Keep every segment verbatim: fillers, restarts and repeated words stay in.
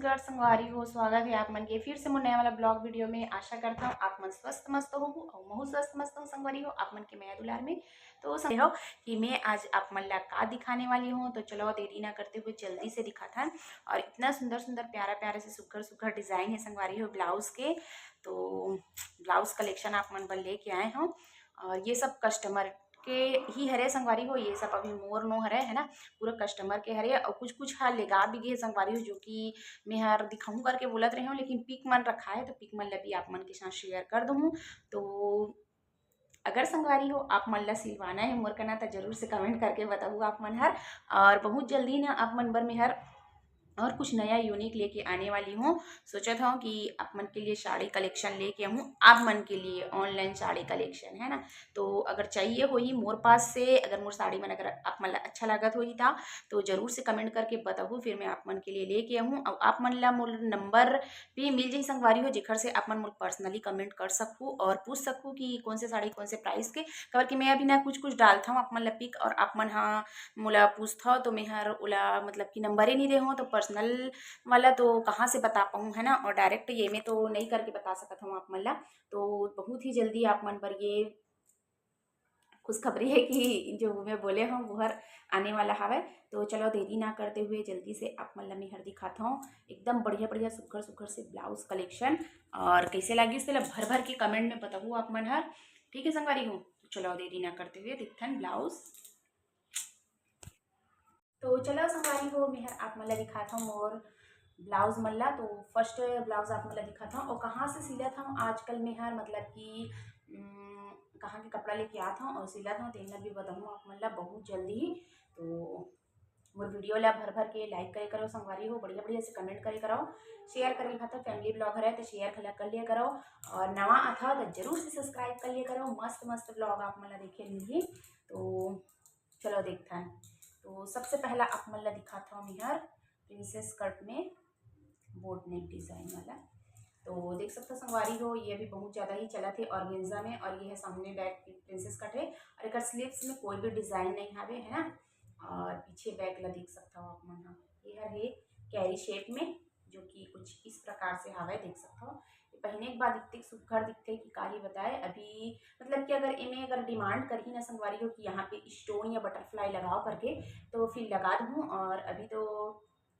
नमस्कार संगवारी हो, स्वागत है आप मन के फिर से मोर नया वाला ब्लॉग वीडियो में। आशा करता हूँ आप मन स्वस्थ मस्त हो और महू स्वस्थ मस्त हो संगवारी हो, आप मन के मया दुलार में। तो संगवारी हो कि मैं आज आप मन ला का दिखाने वाली हूँ, तो चलो देरी ना करते हुए जल्दी से दिखाथन। और इतना सुंदर सुंदर प्यारा प्यारा से सुघर सुघर डिजाइन है संगवारी हो ब्लाउज के। तो ब्लाउज कलेक्शन आप मन बर लेके आए हूँ। और ये सब कस्टमर के ही हरे संगवारी हो, ये सब अभी मोर नो हरे है ना, पूरा कस्टमर के हरे। और कुछ कुछ हा लेगा भी गे संगवारी हो, जो कि मैं हर दिखाऊं करके बोलत रहे हूँ, लेकिन पिक मन रखा है तो पिक मन ला भी आप मन के साथ शेयर कर दूँ। तो अगर संगवारी हो आप मन ला सिलवाना है मोर कना, तो जरूर से कमेंट करके बताऊ आप मन हर। और बहुत जल्दी ना आप मन बर मैं हर और कुछ नया यूनिक लेके आने वाली हूँ। सोचत हूँ कि आप मन के लिए साड़ी कलेक्शन लेके आऊँ, आप मन के लिए ऑनलाइन साड़ी कलेक्शन है ना। तो अगर चाहिए होही मोर पास से, अगर मोर साड़ी मन अगर आप मन ला अच्छा लागत होही था, तो जरूर से कमेंट करके बताहू, फिर मैं आप मन के लिए लेके आऊँ। और आप मन ला मोर नंबर भी मिल जाही संगवारी हो, जेकर से आप मन मोर पर्सनली कमेंट कर सकू और पूछ सकू कि कौन से साड़ी कौन से प्राइस के, काबर कि मैं अभी ना कुछ कुछ डालत हूँ आप मन ला पिक, और आप मन हा मोला पूछथव तो मैं हर ओला मतलब कि नंबर ही नहीं दे हूँ, तो पर्सनल वाला तो कहाँ से बता पाऊँ है ना, और डायरेक्ट ये मैं तो नहीं करके बता सकत हूँ आप मन ला। तो बहुत ही जल्दी आप मन बर ये खुशखबरी है कि जो मैं बोले हूँ वो हर आने वाला हवे। तो चलो देरी ना करते हुए जल्दी से आप मन ला मैं हर दिखात हूँ एकदम बढ़िया बढ़िया सुघर सुघर से ब्लाउज कलेक्शन, और कैसे लागिस तेला भर भर के कमेंट में बताहू आप मन हर। ठीक है संगवारी हो, तो चलो देरी ना करते हुए देखथन ब्लाउज। तो चलो संगवारी हो, मैं हर आप मन ला दिखात हूँ मोर ब्लाउज मन ला। तो फर्स्ट ब्लाउज आप मन ला दिखात हूँ और कहाँ से सिलत हूँ आजकल मैं हर, मतलब कि उम, कहाँ के कपड़ा लेके आत हूँ और सिलत हूँ, तेन ला भी बताऊँ आप मन ला बहुत जल्दी ही। तो मोर वीडियो ला भर भर के लाइक करे करो संगवारी हो, बढ़िया बढ़िया से कमेंट करे करो, शेयर करे, मतलब फैमिली ब्लॉग हरे तो शेयर घला कर लिया करो, और नवा आथव तो जरूर से सब्सक्राइब कर लिया करो, मस्त मस्त ब्लॉग आप मन ला देखे मिलही। तो चलो देखथन। तो सबसे पहला आप मन ला दिखात हूँ मैं हर प्रिंसेस कट में बोट नेक डिजाइन वाला। तो देख सकते हो संगवारी हो, ये भी बहुत ज्यादा ही चलत है ऑर्गेन्जा में, और ये है सामने बैक प्रिंसेस कट है, और एक स्लीव्स में कोई भी डिजाइन नहीं हावे है ना। और पीछे बैक ला देख सकता हो आप मन हा, ये हर है कैरी शेप में, जो कि कुछ इस प्रकार से हावे, देख सकता हो। ये पहने के बाद इतने सुघर दिखते कि का ही बताए। अभी मतलब कि अगर एमे अगर डिमांड करही ना संगवारी हो कि यहाँ पे स्टोन या बटरफ्लाई लगाओ करके, तो फिर लगा दूँ। और अभी तो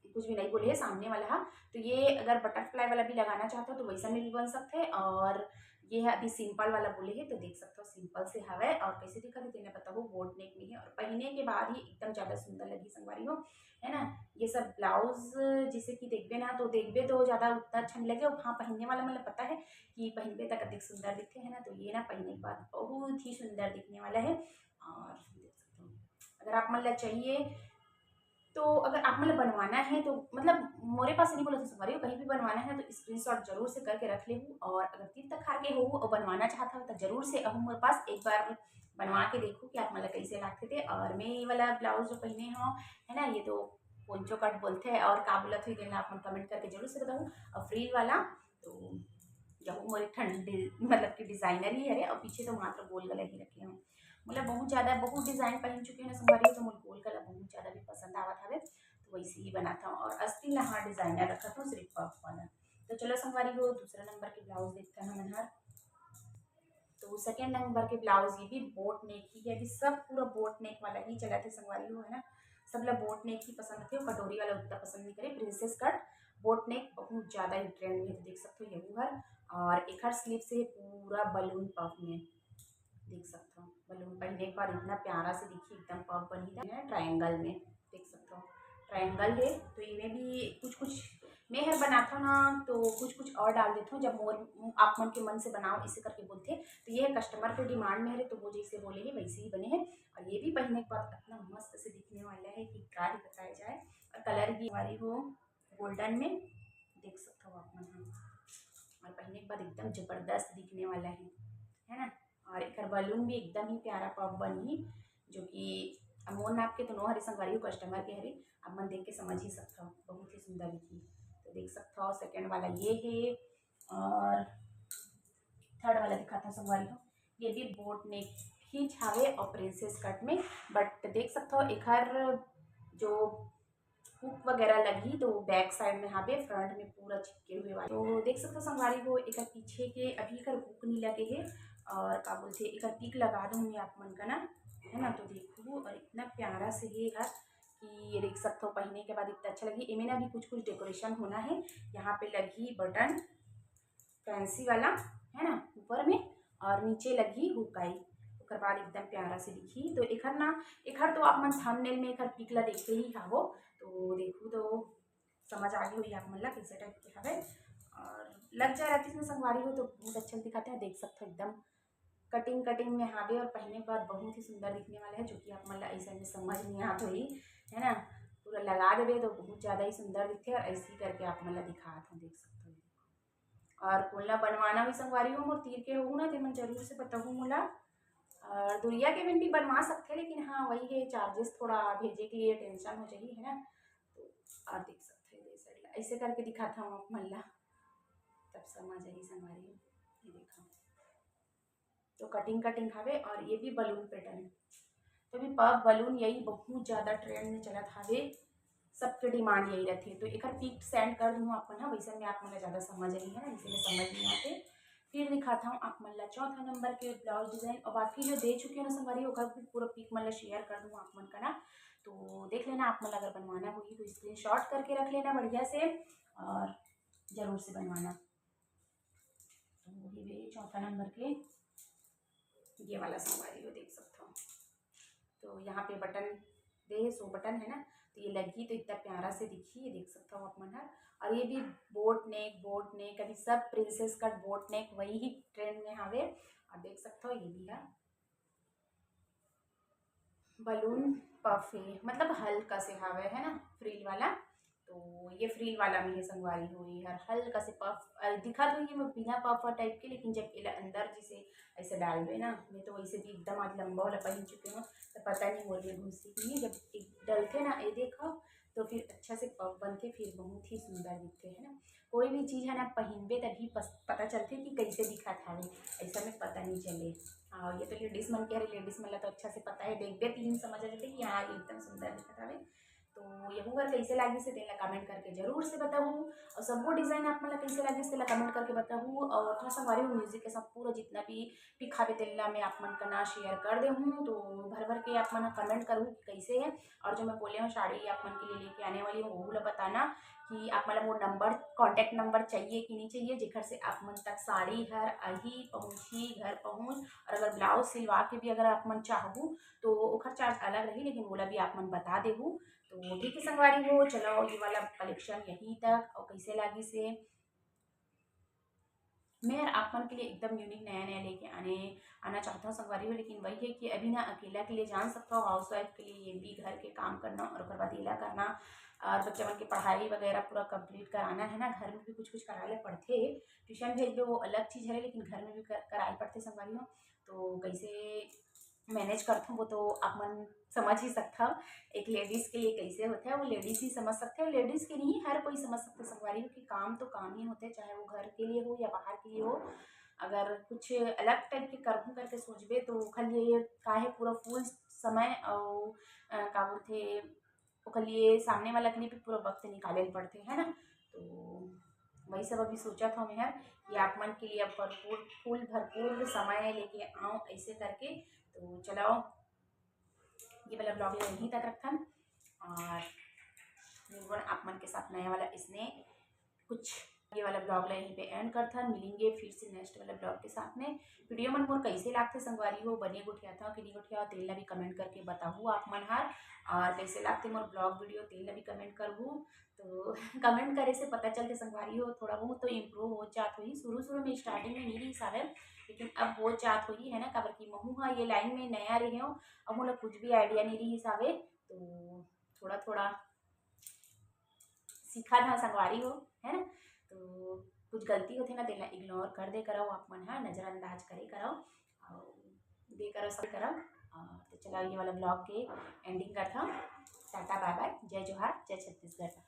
कुछ भी नहीं बोले है सामने वाला हा, तो ये अगर बटरफ्लाई वाला भी लगाना चाहते हो तो वैसा में भी बन सकते हैं। और ये है अभी सिंपल वाला बोले है, तो देख सकते हो सिंपल से हवे। और कैसे दिखा भी तेने बताओ, बोट नेक में है और पहने के बाद ही एकदम ज्यादा सुंदर लगी संगवारी हो, है ना। ये सब ब्लाउज जैसे कि देखबे ना तो देखबे तो ज्यादा उतना अच्छा नहीं लगे, और हाँ पहनने वाला मतलब पता है कि पहनबे तक अधिक सुंदर दिखते है ना। तो ये ना पहनने के बाद बहुत ही सुंदर दिखने वाला है। और देख सकते हो अगर आप मन ला चाहिए तो अगर आप मन ला बनवाना है तो मतलब मोरे पास नहीं बोला था संगवारी हो, कहीं भी बनवाना है तो स्क्रीनशॉट जरूर से करके रख लेहू। और अगर तीर तखार के हो और बनवाना चाहत हो तो जरूर से अहू मोर पास एक बार बनवा के देखो कि आप मन ला कैसे लागथे ते। और मैं ये वाला ब्लाउज जो पहने हो है ना, ये तो पोंचो कट बोलते हैं और का बोलत हुई देना आप मन कमेंट करके जरूर से बताओ। और फ्रिल वाला तो यहू मोर एक ठन डि-, मतलब कि डिजाइनर ही हरे और पीछे तो मात्र गोल गला ही रखे हूँ। मतलब बहुत ज्यादा बहुत डिजाइन पहन चुके हैं ना संगवारी हो, तो मोर गोल गला बहुत ज्यादा भी पसंद आवत हवे, तो वैसे ही बनाता हूँ। और अस्तीन ला हाँ डिजाइनर रखत हूँ सिर्फ पफ वाला। तो चलो संगवारी हो, दूसरा नंबर के ब्लाउज देखते हैं हमन हर। तो सेकेंड नंबर के ब्लाउज ये भी बोट नेक ही है, अभी सब पूरा बोट नेक वाला ही चलत है संगवारी हो, है ना। सब ला बोट नेक ही पसंद थे, कटोरी वाला उतना पसंद नहीं करे। प्रिंसेस कट बोट नेक बहुत ज्यादा ही ट्रेंड में है, तो देख सकते हो यहू हर। और एक हर स्लीव से पूरा बलून पफ में देख सकते हो, बलून पहने के बाद इतना प्यारा से दिखी, एकदम पफ बनी है ट्रायंगल में, देख सकते हो ट्रायंगल है। तो इमे भी कुछ कुछ मैं हर बनाता हूँ ना तो कुछ कुछ और डाल देता हूँ, जब मोर आप मन के मन से बनाओ इसे करके बोलते। तो ये कस्टमर के डिमांड में हरे तो वो जैसे बोले है वैसे ही बने हैं। और ये भी पहने के बाद इतना मस्त से दिखने वाला है कि का ही बताया जाए। और कलर भी हमारी हो गोल्डन में देख सकते हो आप मन ह। और पहने के बाद एकदम जबरदस्त दिखने वाला है, है ना। और एक बलून भी एकदम ही प्यारा पफ बनही, जो कि मोर नाप के तो नो हरे संगवारी हो, कस्टमर के हरे, आप मन देख के समझ ही सकते हो, बहुत ही सुंदर दिखी। तो देख सकते हो सेकंड वाला ये है। और थर्ड वाला दिखाता हूँ संगवारी हो, ये भी बोट नेक ही छावे और प्रिंसेस कट में, बट देख सकते हो एक हर जो हुक वगैरह लगी, तो बैक साइड में हावे, फ्रंट में पूरा चिपके हुए वाले। तो देख सकते हो संगवारी हो, एकर पीछे के अभी एकर हुक नहीं लगे है, और का बोलते, एकर पिक लगा दूँ मैं आप मन का ना, है ना। तो देखो, और इतना प्यारा से ये है कि ये देख सकते हो, पहने के बाद इतना अच्छा लगी। एमे ना भी कुछ कुछ डेकोरेशन होना है। यहाँ पे लगी बटन, फैंसी वाला, है ना, ऊपर में, और नीचे लगी हुकाई। ओकर बाद एकदम प्यारा से दिखी। तो एखर ना, एखर तो आप मन थंबनेल में एखर पिक ला देखते ही हावो। तो देखू तो समझ आ गई होई आप मन ला कैसे टाइप के हवे। और लग जा रहती इसमें संगवारी हो तो बहुत अच्छा दिखाते हैं। देख सकते हो एकदम कटिंग कटिंग में हावे, और पहने के बाद बहुत ही सुंदर दिखने वाला है, जो कि आप मन ला ऐसे में समझ नहीं आत होई, है ना। पूरा लगा देवे तो बहुत ज़्यादा ही सुंदर दिखते, और ऐसे ही करके आप मन ला दिखात हूँ, देख सकते हो। और कोन ला बनवाना भी संगवारी हो, मोर तीर के होहू ना, ते मन जरूर से बताहू मोला। और दुरिया के मन भी बनवा सकते, लेकिन हाँ, वही है, चार्जेस थोड़ा भेजे के लिए टेंशन हो जाही, है ना। तो और देख सकते हो, ये साइड ला ऐसे करके दिखाता हूँ आप मन ला, तब समझ आही संगवारी हो। ये देखो, तो कटिंग कटिंग हवे, और ये भी बलून पैटर्न। तो अभी पफ बलून यही बहुत ज़्यादा ट्रेंड में चलत हवे, सबके डिमांड यही रहती है। तो एकर पिक सेंड कर दूँ आप मन, हाँ, वैसे में आप मन ला ज़्यादा समझ आही, है ना, इसे में समझ नहीं आते। फिर दिखाता हूँ आप मन ला चौथा नंबर के ब्लाउज डिजाइन, और बाकी जो दे चुकी हूँ ना संगवारी, ओकर भी पूरा पिक मन ला शेयर कर दूँ आप मन का ना। तो देख लेना, आप मन ला अगर बनवाना होही तो स्क्रीनशॉट करके रख लेना बढ़िया से, और जरूर से बनवाना। तो वही वे चौथा नंबर के ये वाला संगवारी हो, देख सकते हो। तो यहाँ पे बटन दे, सो बटन है ना, तो ये लगी तो इतना प्यारा से दिखी, ये देख सकते हो आप मन हर। और ये भी बोट नेक, बोट नेक, अभी सब प्रिंसेस कट बोट नेक वही ही ट्रेंड में हावे। और देख सकते हो ये भी है बलून पफ है, मतलब हल्का से हावे, है ना, फ्रिल वाला। तो ये फ्रिल वाला में है संगवारी हो, ये हर हल्का से पफ, अ, दिखा तो ये में बिना पफ टाइप के, लेकिन जब एला अंदर जैसे ऐसे डालबे ना, नहीं तो वैसे भी एकदम आज लंबा वाला पहन चुके हो, तो पता नहीं मोर में घुसी कि नहीं। जब एक डलथे ना, ये देखो, तो फिर अच्छा से पफ बनथे, फिर बहुत ही सुंदर दिखथे, है ना। कोई भी चीज़ है ना, पहिनबे तभी पस-, पता चलथे कि कैसे दिखत हावे, ऐसा में पता नहीं चले। और ये तो लेडीज मन के हरे, लेडीज मन ला तो अच्छा से पता है, देखबे तीन समझ आ जाथे कि हाँ, ये एकदम सुंदर दिखत हावे। तो यहू हर कैसे लागिस हे, तेला कमेंट करके जरूर से बताहू। और सबो डिजाइन आप मन ला कैसे लागिस, तेला कमेंट करके बताहू। और थोड़ा संगवारी हो, म्यूजिक के साथ पूरा जितना भी पिक हावे, तेला मैं आप मन का ना शेयर कर देहूँ। तो भर भर के आप मन कमेंट करू कि कैसे है। और जो मैं बोले हूँ साड़ी आप मन के लिए लेके आने वाली हूँ, वो ला बताना कि आप मन ला मोर नंबर, कॉन्टैक्ट नंबर चाहिए कि नहीं चाहिए, जेकर से आप मन तक साड़ी हर आही, पहुँची, घर पहुँच। और अगर ब्लाउज सिलवा के भी अगर आप मन चाहबू, तो ओखर चार्ज अलग रही, लेकिन ओला भी आप मन बता देहू। तो ठीक है संगवारी हो, चलो ये वाला कलेक्शन यहीं तक। और कैसे लागिस हे, मैं हर आप मन के लिए एकदम यूनिक नया नया लेके आने, आना चाहता हूँ संगवारी हो। लेकिन वही है कि अभी ना अकेला के लिए जान सकता हो, हाउस वाइफ के लिए ये भी घर के काम करना और ओकर बाद एला करना और बच्चा मन के पढ़ाई वगैरह पूरा कंप्लीट कराना है ना, घर में भी कुछ कुछ कराए ला पड़थे, ट्यूशन भेजबे वो अलग चीज़ है, लेकिन घर में भी कर, कराए पड़थे संगवारी हो। तो कैसे मैनेज करथों वो तो आप मन समझ ही सकथव, एक लेडीज के लिए कैसे होथे वो लेडीज ही समझ सकथे, लेडीज के नहीं हर कोई समझ सकथे संगवारी हो कि काम तो काम ही होथे, चाहे वो घर के लिए हो या बाहर के लिए हो। अगर कुछ अलग टाइप के करहूँ करके सोचबे तो ओखर लिए काहे पूरा फुल समय और, अ, का बोलथे, ओकर लिए सामने वाला के लिए भी पूरा वक्त निकाले ल पड़थे, है ना। तो वही सब अभी सोचत हव मैं हर कि आप मन के लिए अब भरपूर, फुल भरपूर समय लेके आऊँ ऐसे करके। तो चलो, ये वाला ब्लॉग ला यहीं तक रखथन और मिलबन आप मन के साथ नया वाला इसने कुछ। ये वाला ब्लॉग ला यहीं पे एंड करथन, मिलेंगे फिर से नेक्स्ट वाला ब्लॉग के साथ में। वीडियो मन मोर कैसे लागथे संगवारी हो, बने गोठियाथव कि नहीं गोठियाथव, तेन ला भी कमेंट करके बताहू आप मन हर। और कैसे लागथे मोर ब्लॉग वीडियो, तेन ला भी कमेंट करहू। तो कमेंट करे से पता चलथे संगवारी हो, थोड़ा बहुत तो इम्प्रूव हो जात होही। शुरू शुरू में स्टार्टिंग में नहीं रहिस हावे, लेकिन अब हो जात होही, है ना, काबर कि महू हा ये लाइन में नया रहे हो, अब मोला कुछ भी आइडिया नहीं रहिस हावे। तो थोड़ा थोड़ा सीखा था संगवारी हो, है ना। तो कुछ गलती होथे ना, तेला इग्नोर कर दे करव आप मन, हाँ, नजरअंदाज करे करव, और दे करव, सब करव। और तो चला, ये वाला ब्लॉग के एंडिंग करथव। टाटा, बाय बाय, जय जोहार, जय छत्तीसगढ़।